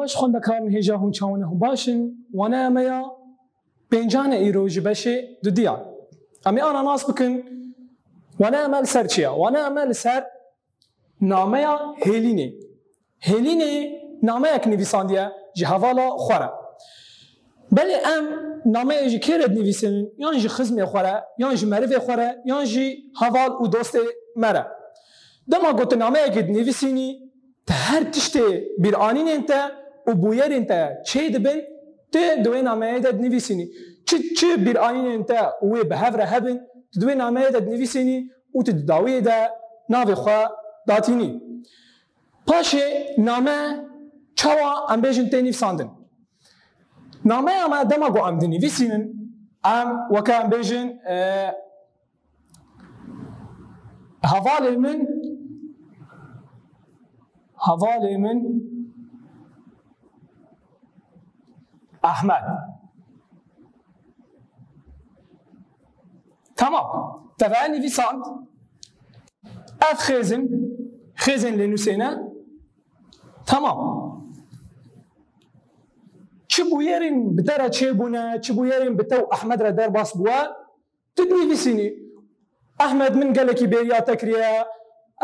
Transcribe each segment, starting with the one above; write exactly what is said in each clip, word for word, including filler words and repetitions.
Baş xwendekarên hêja hûn çawan e, hûn baş in? Waneya me ya pêncan e îro ji beşê dudiyan. Em ê ana nas bikin. Waneya me li ser çi ye? Waneya me li ser nameya Hêlînê. Hêlînê nameyek nivîsandiye ji hevala xwe re. Belê em nameyê ji kê re dinivîsînin? Yan ji xizmê xwe re, yan ji merivê xwe re, yan jî heval û dostê me re. Dema ku tu nameyekê dinivîsînî, tu her tiştê bîranînên te û bûyerên te çê dibin, tu di wê nameyê de dinivîsînî. Çi, çi bîranînên te û wê bi hev re hebin, tu di wê nameyê de dinivîsînî û tu di dawiyê de navê xwe datînî. Paşê name çawa em bêjin tê nivîsandin? Nameya me dema ku em dinivîsînin, em weke em bêjin, e, hevalê min, hevalê min Ahmet. Tamam. Te ve nivîsand. Ev xêzin, xêzên lênûsê ne. Tamam. Çi bûyerên bi te re çêbûne, çi bûyerên bi te û Ahmed re derbas bûye, tu dinivîsînî. Ahmed, min gelekî bêriya te kiriye,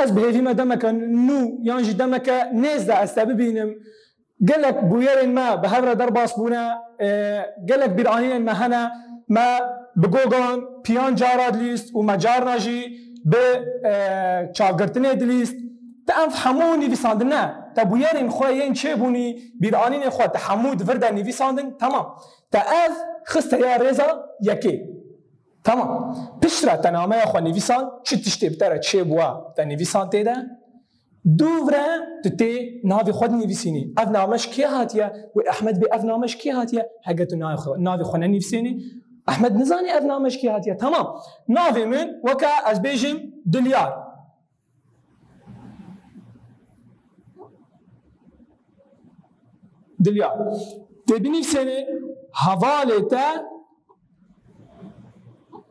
ez bi hêvî me demeke nû yan jî demeke nêz de ez te bibînim. Gelek bûyerên me bi hev re derbas bûne, e, gelek bîranînên me hene, me bi gogan piyan cara dilîst û me carna jî bi, e, çavgirtinê dilîst. Te ev hemû nivîsandin ne. Te bûyerên xwe yên çêbûnî, bîranînên xwe te hemû di vir de nivîsandin, temam. Te ev xiste ya rêza yekê. Tamam. Piştre te nameya xwe nivîsand, çi tiştê bi te re çêbûye, te nivîsand tê de. Dûv re tu tê navê xwe dinivîsînî. Ev name ji kê hatiye? Wê Ehmed bê, ev name ji kê hatiye? Heke tu navê xwe, navê xwe nenivîsênî, Ehmed nizanî ev name ji kê hatiye. Tamam. Navê min weke ez bêjim Dilyar. Dilyar. Tê binivîsênê hevalê te,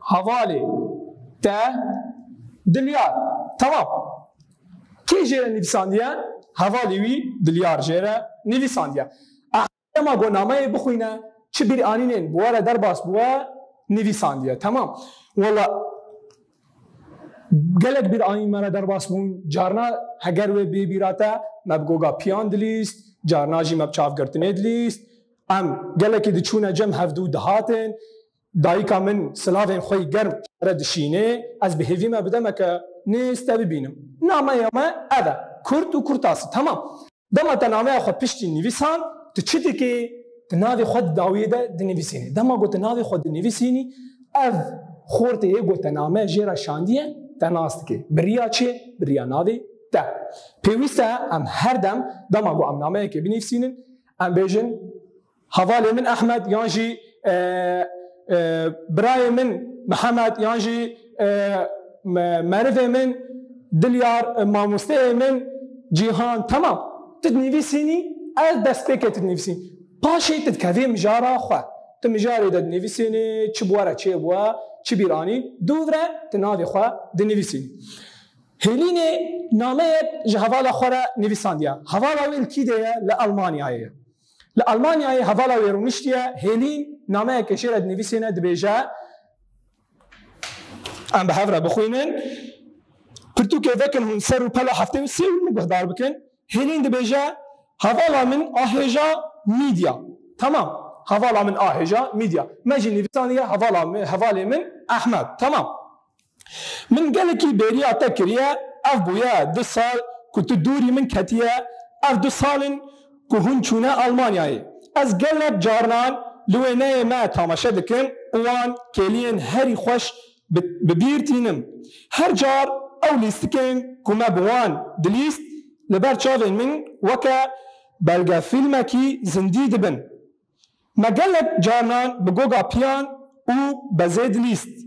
hevalê te Dilyar. Tamam. Kê jê re nivîsandiye? Hevalê wî Dilyar jê re nivîsandiye. Dema ku nameyê bixwîne, çi bîranînên bi we re derbas bûye, nivîsandiye. Temam. Wela gelek bîranîn me re derbas bûn. Carna heger wê bê bîra te, me bi goga piyan dilîst, carna jî me bi çavgirtinê dilîst. Em gelekî diçûne cem hevdû dihatin. Dayika min silavên xwe yî germ re dişînê, ez bi hêvî me bi demeke nêz te bibînim. Nameya me ev e. Kurt û kurtas. Temam. Dema te nameya xwe piştî nivîsan, tu çi dikê? Tu navê xwe di dawiyê de dinivîsînî. Dema ku tu navê xwe dinivîsînî, ev xortê yê ku te name jê re şandiye, te nas dike. Bi riya çi? Bi riya navê te. Pêwîst e em her dem, dema ku em nameyekê binivîsînin, em bêjin, hevalê min Ehmed, yan jî, e, e, birayê min Mihemed, yan jî, e, me-, merivê min Dilyar, e, mamosteyê min Cîhan. Temam. Tu dinivîsînî, ev destpêkê tu dinivîsînî. Paşê tu dikevî mijara xwe. Tu mijarê de dinivîsînî, çi bi we re çêbûye, çi bîranî, dûv re tu navê xwe dinivîsînî. Hêlînê nameyek ji hevala xwe re nivîsandiye. Hevala wê li kî de ye? Li Almanyayê ye. Li Almanyayê hevala wê rûniştiye, Hêlîn nameyeke jê re dinivîsêne, dibêje, em bi hev re bixwînin. Pirtûkê vekin hûn ser û pela heftê û sê û min guhdar bikin. Hêlîn dibêje, hevala min a hêja Mîdya. Tamam. Hevala min a hêja Mîdya. Me jî nivîsandiye hevala mi-, hevalê min Ehmed. Tamam. Min gelekî bêriya te kiriye, ev bûye du sal ku tu dûrî min ketiye, ev du sal in ku hûn çûne Almanyayê. Ez gelek carinan li wêneyê me tamaşe dikim û wan kêliyên herî xweş bi, bi bîr tînim. Her car ew lîstikên ku me bi wan dilîst li ber çavên min weke belgefîlmekî zindî dibin. Me gelek carinan bi goga piyan û bezê dilîst.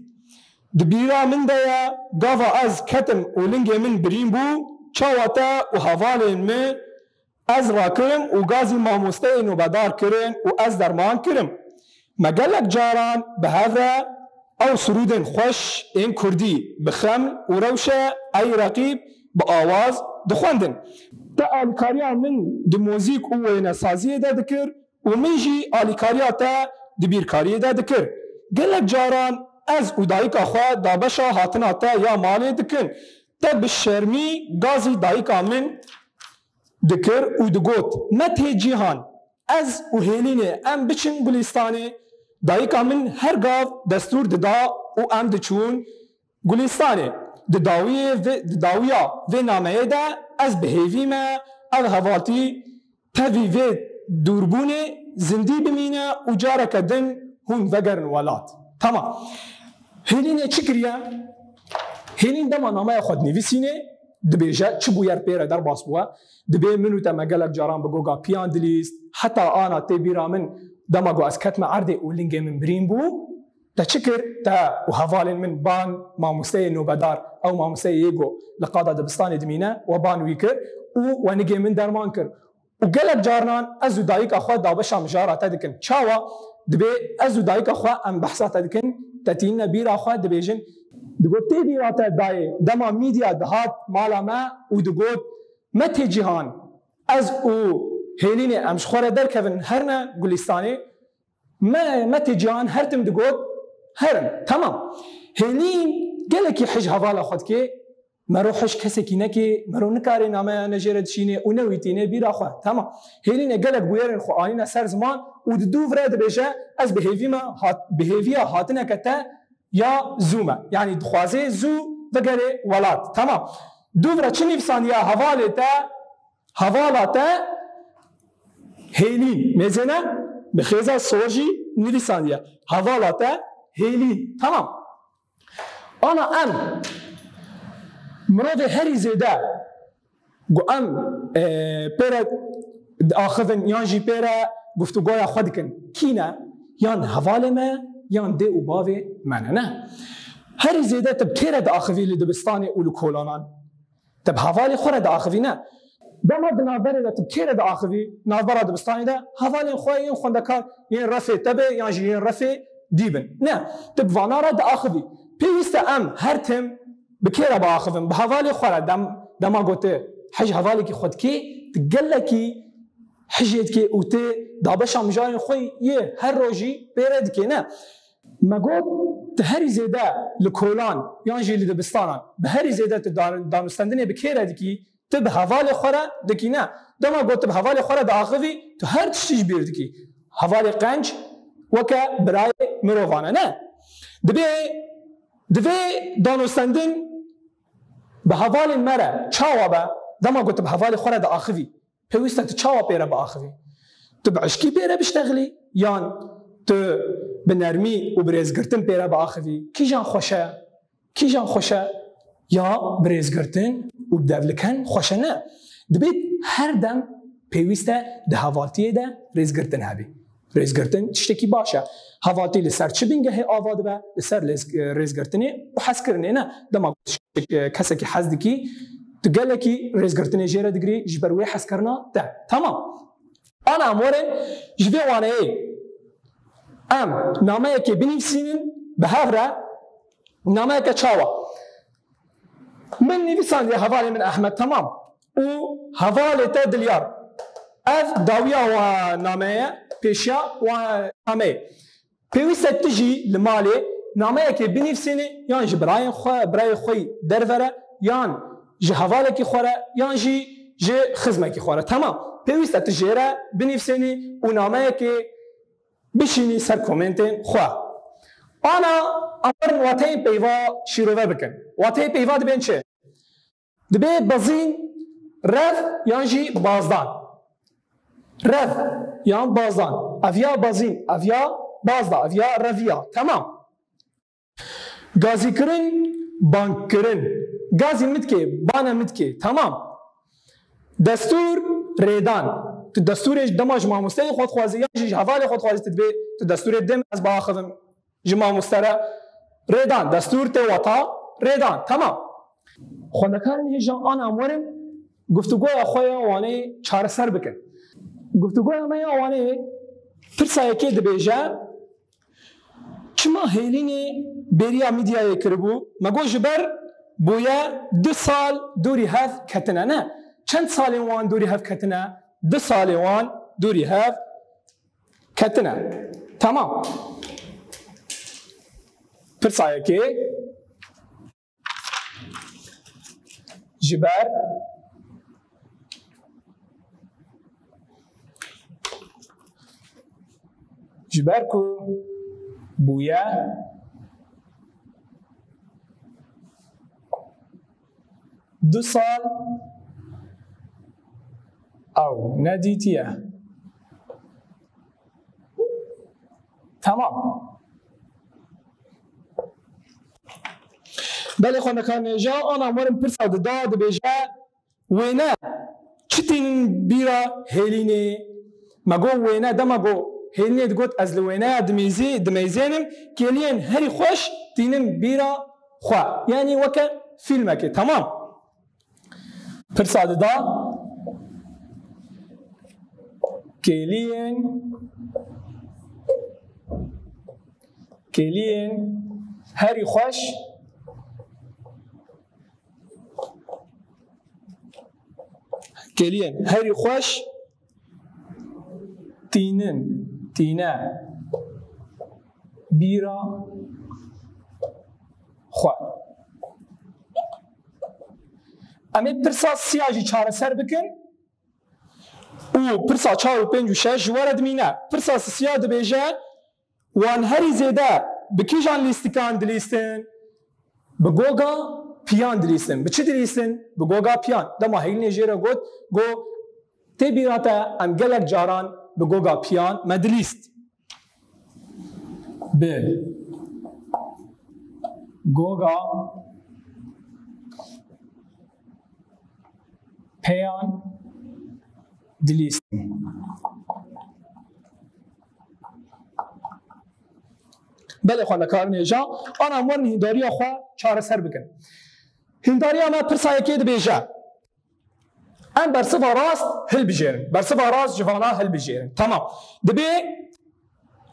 Di bîra min de ye, gava ez ketim û lingê min birîn bû, çawa te û hevalên min ez rakirim û gazî mamosteyê nobedar kirin û ez derman kirim. Me gelek caran bi hev re ew sirûdên xweş ên kurdî bi xeml û rewşe ey reqîb bi awaz dixwendin. Te alîkariya min di muzîk û wênesaziyê de dikir û min jî alîkariya te di bîrkariyê de dikir. Gelek caran ez û dayika xwe dabeşa hatina te ya malê dikin. Te bi şermî gazî dayika min dikir û digot, "Me tê Cîhan, ez û Hêlînê em biçin Gulîstanê." Dayika min her gav destûr dida û em diçûn Gulîstanê. Di dawiyê vê, di dawiya vê nameyê de ez bi hêvî me ev hevaltî tevî vê dûrbûnê zindî bimîne û careke din hûn vegerin welat. Tamam. Hêlînê çi kiriye? Hêlîn dema nameya xwe dinivîsînê, dibêje, çi bûyer pê re derbas bûye. Dibê min û te me gelek caran bi goga piyan dilîst, heta ana tê bîra min dema ku ez ketme erdê û lingê min birîn bû, te çi kir? Te û hevalên min ban mamosteyê nobedar, ew mamosteyê yê ku li qada dibistanê dimîne, we ban wî kir û we nigê min derman kir. Û gelek carinan ez û dayika xwe dabeşa mijara te dikin. Çawa? Dibê ez û dayika xwe em behsa te dikin, te tînine bîra xwe dibêjin. Digot, tê bîra te dayê, dema mîdya dihat mala me û digot, "Me tê Cîhan, ez û Hêlînê em ji xwe re derkevin herne Gulîstanê." Me, me tê Cîhan her tim digot, "Herin." Tamam. Hêlîn gelekî hij hevala xwe dikê, mero hij kesekî nekê, mero nikarê nameya ne jê re dişînê û ne wî tînê bîra xwe. Tamam. Hêlînê gelek bûyerên xwe anîne ser ziman û di dûv re dibêje, "Ez bi hêvî me hat-, bi hêviya hatineke te ya zû me." Yanî dixwaze zû vegerê welat. Tamam. Dûv re çi nivîsandiye hevalê te? Hevala te Hêlîn. Mêzêne bi xêza sor jî nivîsandiye. Hevala te Hêlîn. Tamam. Ana em mirovê herî zêde ku em, e, pê re diaxivin yan jî pê re guftûgoya xwe dikin. Kî ne? Yan hevalê me, yan dê û bavê me ne, ne? Herî zêde tu bi kê re diaxivî li dibistanê û li kolanan? Te bi hevalê xwe re diaxivî, ne? Dema di navberê de tu bi kê re diaxivî? Navbera dibistanê de hevalên xwe yên xwendekar, yên refê te be yan jî yên refê dî bin. Ne, tu bi vana re diaxivî. Pêwîst e em her tim bi kê re biaxivin? Bi hevalê xwe re. Dem, dema ku tu hij hevalekî xwe dikê, tu gelekî hijê dikê û tu dabeşa mijarên xwe yê her rojî pê re dikê, ne? Me got, tu herî zêde li kolan yan jî li dibistanan, bi herî zêde tu dan-, danûstendinê bi kê re dikî? Tu bi hevalê xwe re dikî, ne? Dema got tu bi hevalê xwe re diaxivî, tu her tiştî ji bîr dikî. Hevalê qenc weke birayê mirovan e, ne? Dibê, divê danûstendin bi hevalên me re çawa be? Dema got tu bi hevalê xwe re diaxivî, pêwîst e tu çawa pê re biaxivî? Tu bi eşkî pê re biştexilî yan tu bi nermî û bi rêzgirtin pê re biaxivî? Kîjan xweş e? Kîjan xweş e? Ya bi rêzgirtin û bi devliken xweş e, ne? Dibê her dem pêwîst e di hevaltiyê de rêzgirtin hebî. Rêzgirtin tiştekî baş e. Hevaltî li ser çi bingehê ava dibe? Li ser lêz-, rêzgirtinê û hezkirinê, ne? Dema kesekî hez dikî, tu gelekî rêzgirtinê jê re digirî ji ber wê hezkirina te. Tamam. Ana em werin ji vê waneyê em nameyekê binivîsînin bi hev re, nameyeke çawa? Min nivîsandiye hevalê min Ehmed, tamam, û hevalê te Dilyar. Ev dawiya wa nameye, pêşiya wa nameyê. Pêwîst e tu jî li malê nameyekê binivîsînî, yan ji birayên xwe, birayê xwe yî derve re, yan ji hevalekî xwe re, yan jî ji xizmekî xwe re. Tamam. Pêwîst e tu jê re binivîsînî û nameyekê bişînî ser komentên xwe. Ana em werin wateyên peyva şîrove bikin. Wateyê peyva dibên çi? Dibê bazîn, rev yan jî bazdan. Rev yan bazdan. Ev ya bazîn, ev ya bazda, ev ya reviya. Tamam. Gazîkirin, bangkirin. Gazî min dikê, bane min dikê. Tamam. Destûr, rêdan. Tu destûrê ji dema ji mamosteyê xwe dixwazî yan jî ji hevalê xwe dixwazî, tu dibê tu destûrê dê min ez biaxivim ji mamoste re. Rêdan, destûr tê weta rêdan. Tamam. Xwendekarên hêja, ana em werin guftûgoya xwe ya wanê çareser bikin. Guftûgoya me ya wanê pirsa yekê dibêje, çima Hêlînê bêriya mîdyayê kiribû? Me got ji ber bûye du sal dûrî hev ketine, ne? Çend salên wan dûrî hev ketine? Du salên wan dûrî hev ketine. Tamam. Pirsa yekê. Ji ber, ji ber ku bûye du sal ew nedîtiye. Tamam. Belê xwendekarên hêja, ana werin pirsa dida, dibêje, wêne çi tînin bîra Hêlînê? Me got wêne, dema got Hêlînê digot ez li wêneya dimîzî-, dimeyzênim, kêliyên herî xweş tînin bîra xwe. Yanî weke fîlmekê. Tamam. Pirsa dida, kêliyên, kêliyên herî xweş, kêliyên herî xweş tînin, tîne bîra xwe. Em ê pirsa siya jî çareser bikin û pirsa çar û pênc û şeş ji we re dimîne. Pirsa siya dibêje, wan herî zêde bi kîjan lîstikan dilîstin? Bi goga piyan dilîstin. Bi çi dilîstin? Bi goga piyan. Dema Hêlînê jê re got, got, tê bîra te em gelek caran bi goga piyan me dilîst. Bi goga peyan dilîstin. Belê xwendekarên hêja, ana em werin hîndariya xwe çareser bikin. Hîndariya me pirsa yekê dibêje. Em bersiva rast hilbijêrin. Bersiva rast ji vana hilbijêrin. Tamam. Dibê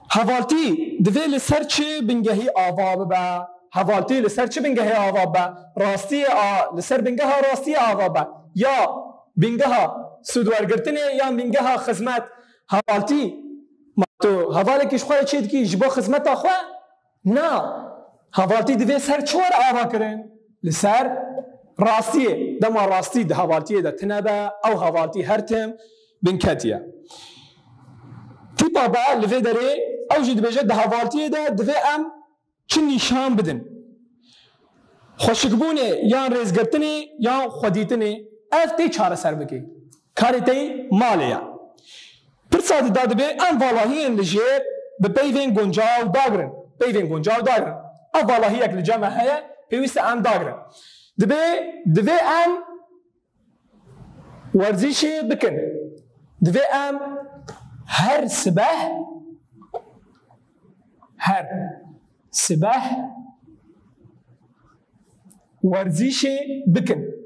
hevaltî divê li ser çi bingehî ava bibe? Hevaltî li ser çi bingehê ava bibe? Rastiyê a, li ser bingeha rastiyê ava be. Ya bingeha sûdwergirtinê yan bingeha xizmet. Hevaltî, ma tu hevalekî ji xwe re çê dikî ji bo xizmeta xwe? Na. Hevaltî divê ser çi were ava kirin? Li ser rastiyê. Dema rastî di hevaltiyê de tine be, ew hevaltî her tim binketî ye. Tîpa B li vê derê, ew jî dibêje di hevaltiyê de divê em çi nîşan bidin? Xweşikbûnê yan rêzgirtinê yan xwedîtinê, ev tê çareser bikê. Karê te yî malê ye. Pirsa dida dibê em valahiyên li jêr bi peyvên guncaw dagirin. Peyvên guncaw dagirin. Ev valahiyek li cem me heye, pêwîst e em dagirin. Dibê, divê em werzîşê bikin. Divê em her sibeh, her sibeh werzîşê bikin.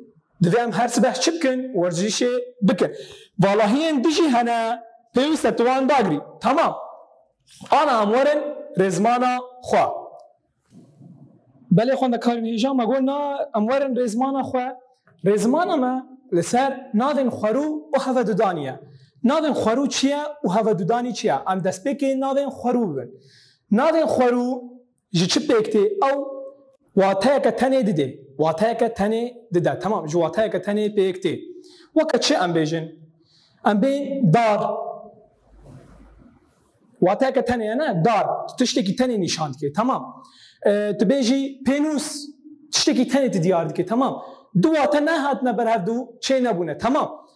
Divê em her sibeh çi bikin? Werzîşê bikin. Valahiyên dijî hene, pêwîst e tu wan dagirî. Tamam. Ana em werin rêzmana xwe. Belê xwendekarên hêja, me got na em werin rêzmana xwe. Rêzmana me li ser navên xwerû û hevedudanî ye. Navên xwerû çi ye û hevedudanî çi ye? Em destpêkê navên xwerû bibin. Navên xwerû ji çi pêk tê? Ew wateyeke tenê didê. Wateyeke tenê dide. Temam, ji wateyeke tenê pêk tê. Weke çi em bêjin? Em bê dar. Wateyeke tenê ye, ne? Dar. Tu tiştekî tenê nîşan dike. Temam. E, tu bêjî pênûs. Tiştekî tenê tu diyar dike. Temam. Du wate nehatine ber hev du çê nebûne. Temam.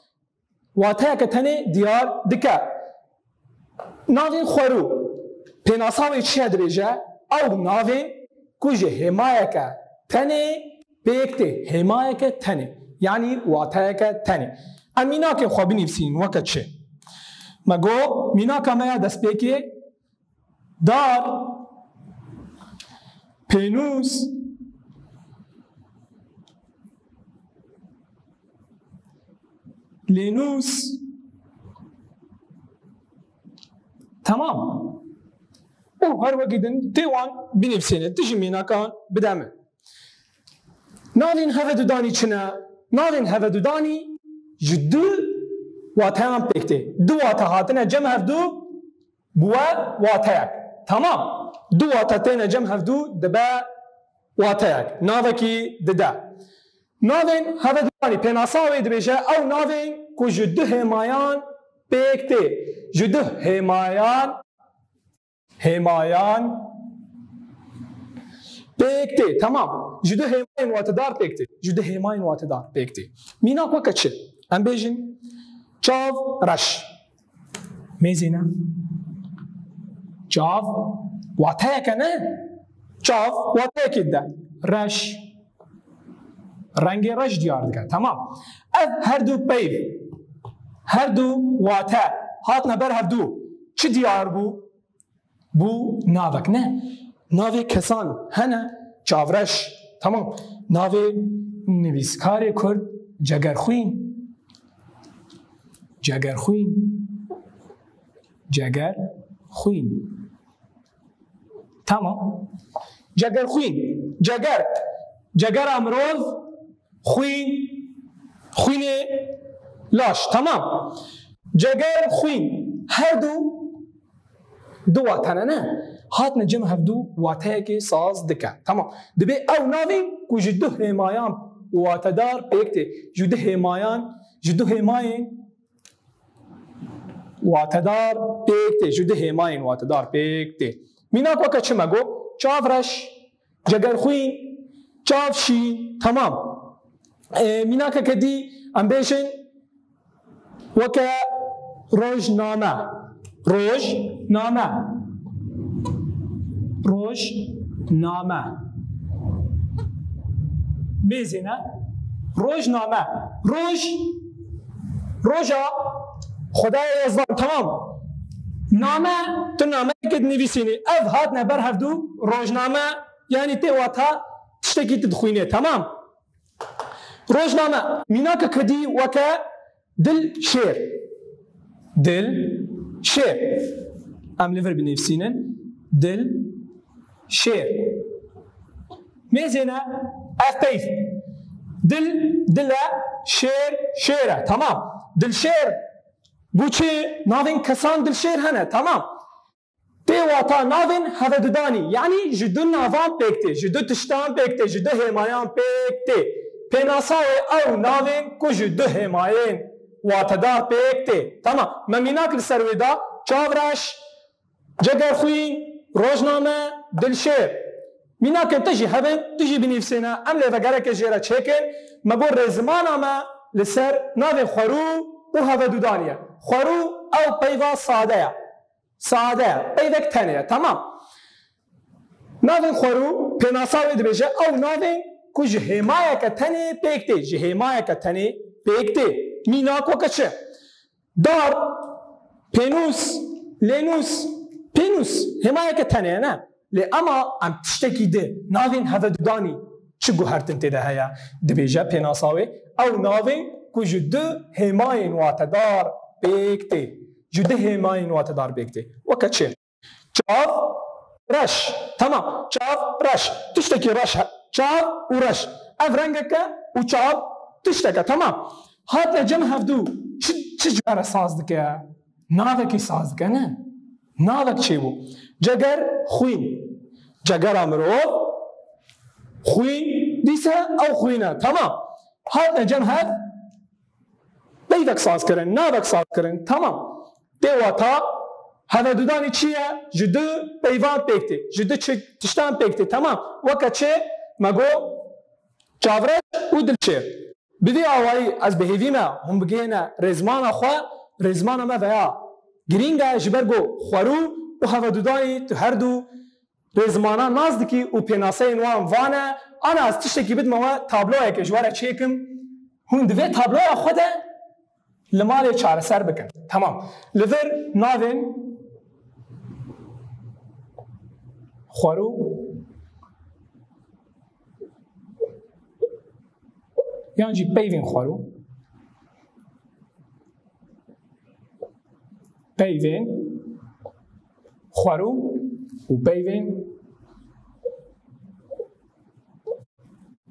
Wateyeke tenê diyar dike. Navên xwerû. Pênasa wê çi ye dibêje? Ew navên ku ji hêmayeke tenê pêk tê. Hêmayeke tenê. Yanî wateyeke tenê. Em mînakên xwe binivîsînin weke çi? Me got, mînaka me ya destpêkê dar, pênûs, lênûs. Temam. Û her wekî din tê wan binivîsêne. Tu jî mînakan bide min. Navên hevedudanî çi ne? Navên hevedudanî ji du wateyan pêk tê. Du wate hatine cem hevdû, bûye wateyek. Tamam. Du wate têne cem hevdû, dibe wateyek. Navekî dide. Navên hevedudanî, pênasa wê dibêje, ew navên ku ji du hêmayan pêk tê. Ji du hêmayan, hêmayan pêk tê. Tamam. Ji du hêmayên watedar pêk tê. Ji du hêmayên watedar pêk tê. Mînak weke çi? Em bêjin çav reş. Mêzî ne? Çav wateyeke ne? Çav wateyekê de. Reş. Rengê reş diyar dike. Tamam. Ev her du peyv, her du wate hatine ber hevdû. Çi diyar bû? Bû navek ne. Navê kesan hene, Çavreş. Tamam. Navê nivîskarê Kurd Cegerxwîn. Cegerxwîn. Cegerxwîn. Tamam. Cegerxwîn. Ceger. Cegera mirov, xwîn. Xwînê laş. Tamam. Cegerxwîn. Her du du watene ne. Hatine cem hevdû wateyekê saz dike. Tamam. Dibê ew navên ku ji du hêmayan watedar pêk tê. Ji du hêmayan, ji du hêmayên watedar pêk tê. Ji du hêmayên watedar pêk tê. Mînak weke çi me got? Çavreş, cegerxwîn, çavşîn. Tamam. E, mînakeke dî em bêjin weke rojname. Rojname. Rojname. Mêzê ne? Rojname. Roj. Roja Xwedayê Yezdan. Tamam. Name, tu nameyekê dinivîsînî. Ev hatine ber hevdû rojname, yanî tê wata tiştekî tu dixwînê. Tamam. Rojname, mînakeke dî weke dilşêr. Dilşêr. Em li vir binivîsînin. Dilşêr. Mêzê ne? Ev peyv. Dil, dil e, şêr, şêr e. Tamam. Dilşêr. Bû çi? Navên kesan dilşêr hene. Tamam. Tê wata navên hevedudanî, yanî ji du navan pêk tê, ji du tiştan pêk tê, ji du hêmayan pêk tê. Pênasa wê ew navên ku ji du hêmayên watedar pêk tê. Tamam, me mînak li ser wê da, çavreş, cegerxwîn, rojname, dilşêr. Mînakên te jî hebin, tu jî binivîsêne, em lê vegereke jê re çêkin. Me got rêzimana me li ser navên xwerû û hevedudanî ye. Xwerû ew peyva sade ye. Sade, peyvek tenê ye, tamam. Navên xwerû, pênasa wê dibêje, ew navên ku ji hêmayeke tenê pêk tê, ji hêmayeke tenê pêk tê. Mînak weke çi? Dar, pênûs, lênûs, pênûs, hêmayeke tenê ye, ne? Lê ema em tiştekî di, navên hevedudanî çi guhertin tê de heye? Dibêje pênasa wê, ew navên ku ji du hêmayên watedar pêk tê. Ji du hêmayên watedar pêk tê. Weke çi? Çav reş. Tamam. Çav reş. Tiştekî reş he. Çav û reş. Ev rengeke û çav tişteke. Tamam. Hatine cem hevdû. Çi, çi ji me re saz dike? Navekî saz dike, ne? Navek çêbû. Ceger, xwîn. Cegera mirov, xwîn, dîse ew xwîn e. Tamam. Hatine cem hev, peyvek saz kirin, navek saz kirin. Tamam. Tê wata hevedudanî çi ye? Ji du peyvan pêk tê. Ji du çi-, tiştan pêk tê. Tamam. Weke çi? Me got çavreş û dilşêr. Bi vî awayî ez bi hêvî me hûn bigihêne rêzmana xwe, rêzmana me veya girîng e, ji ber ku xwerû û hevedudanî tu her du rêzmana nas dikî û pênaseyên wan van e. Ana ez tiştekî bidime we, tabloyeke ji we re çêkim. Hûn di vê tabloya xwe de li malê çareser bikin. Tamam. Li vir navên xwerû yan jî peyvên xwerû, peyvên xwerû û peyvên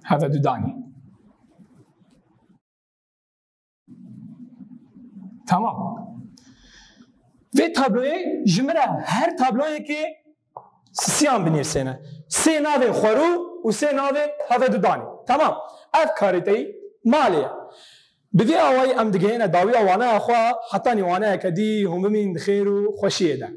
hevedudanî. Tamam. Vê tabloyê ji min re her tabloyekê sisiyan binivîsêne. Sê navên xwerû û sê navên heve dudanê. Tamam. Ev karîteyî malê ye. Bi vê awayî em digihêne dawiya waneya xwe, hetanî waneyeke dî hûn bimînin di xêr û xweşiyê de.